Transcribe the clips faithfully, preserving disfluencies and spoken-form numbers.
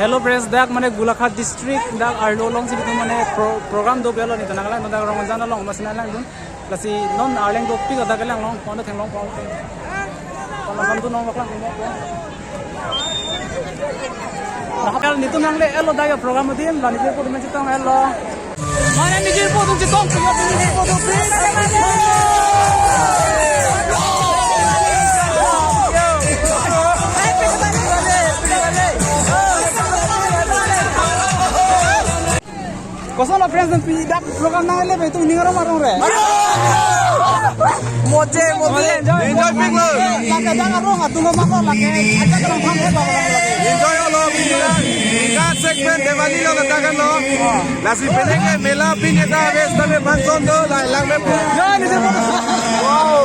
Hello friends, dak mane Golaghat district, dak arlo alongsi itum mane pro-, program do belo ni, ta nanglang dak Rongjan along, masi nanglang dun. Lasi non arleng dopik dak kelang long, pon theklong pon. Pon pon tu nong lang pon. Nah, kal nitum nangle-etlo dak program adim, la nijirpo atum chetong-etlo. Mane nijirpo atum chetong, nijirpo atum. Kosonlo friends, pen dak program nangle-et pen itum ning arum arong re. Moje, moje. Enjoy pik lo. Lake dak arong atum lo mako lake. Ajak arong tham ko ba lake. Enjoy lo, pini la. Ka segment Diwali lo katakan lo. Lasi peneke mela pini ta bes tame function do, la lang me. Yo, ini siapa? Wow.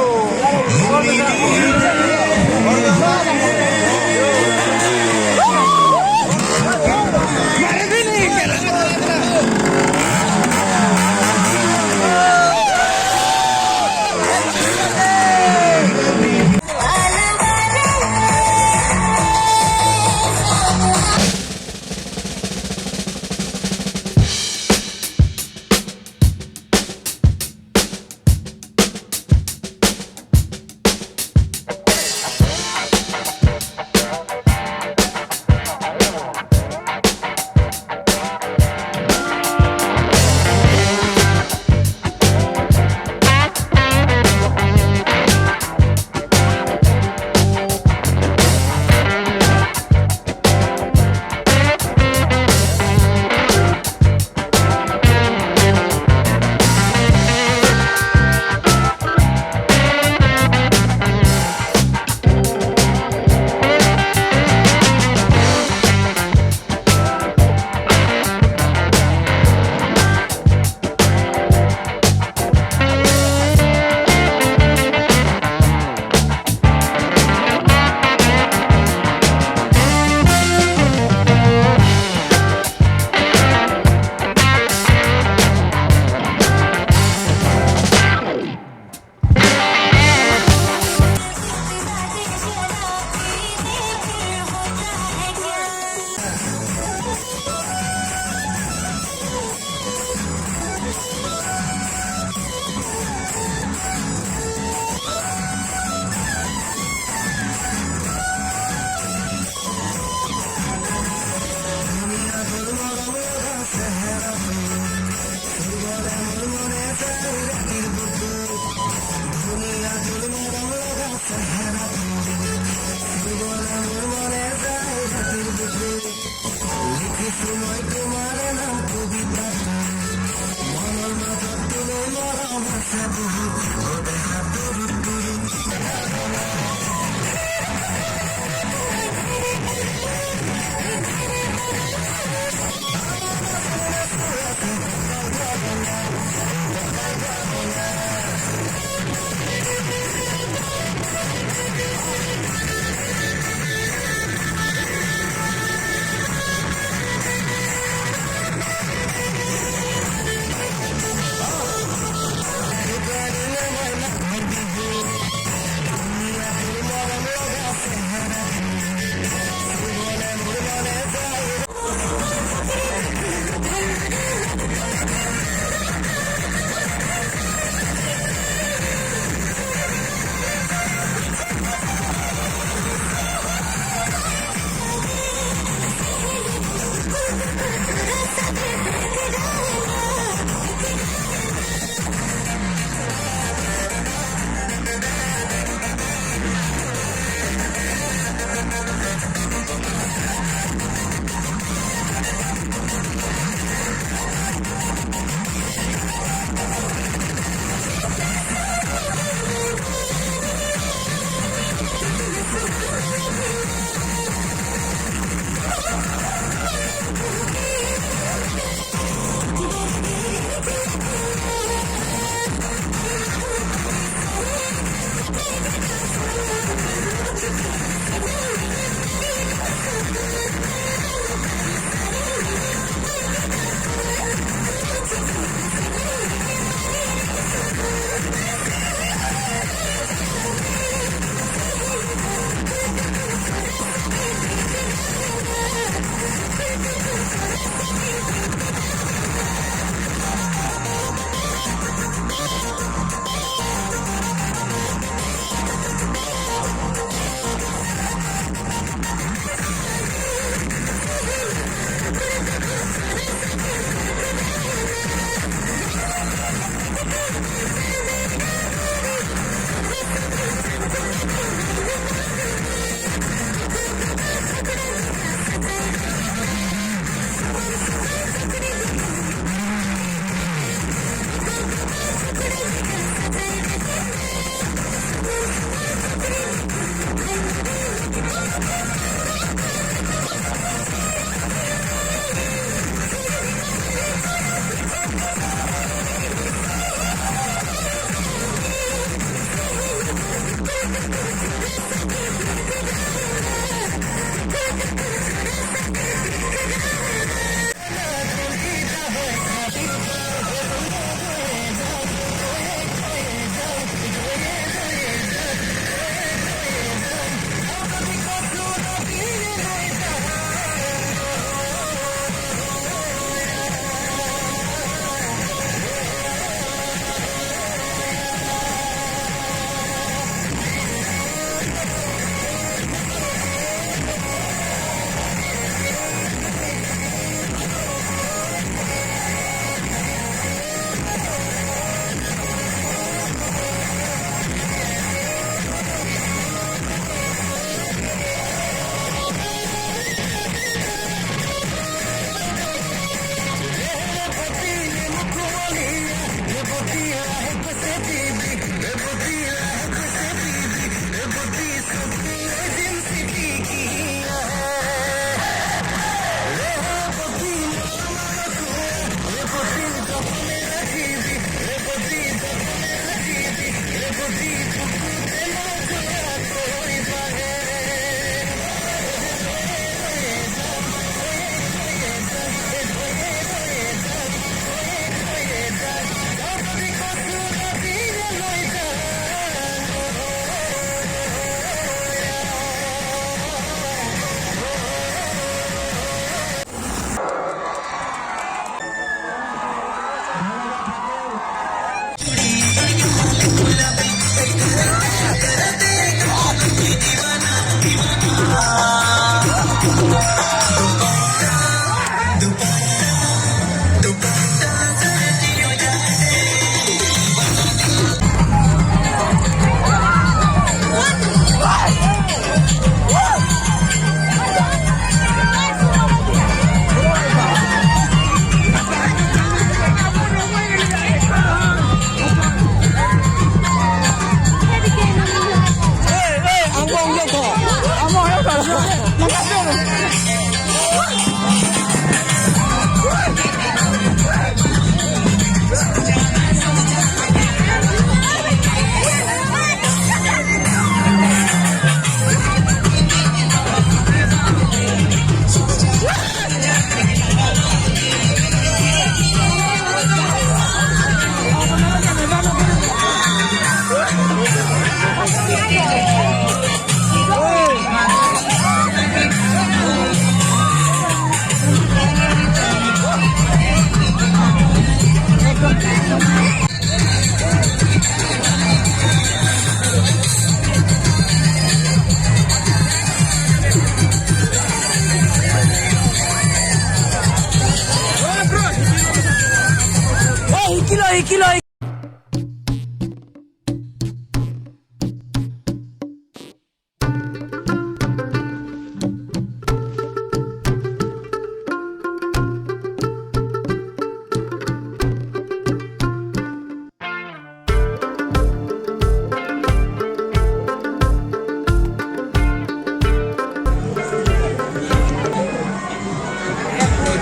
Ikilo.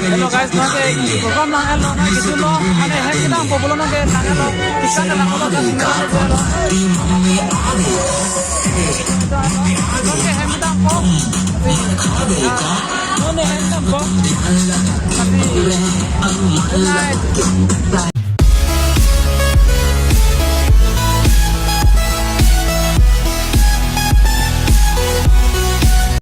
Hello guys, nonke program lang hello na gitu lo, mane hem kedampo pulo nonke lang hello, ikan lang hello guys, nonke hem kedampo, nonke hem kedampo, tapi, good night.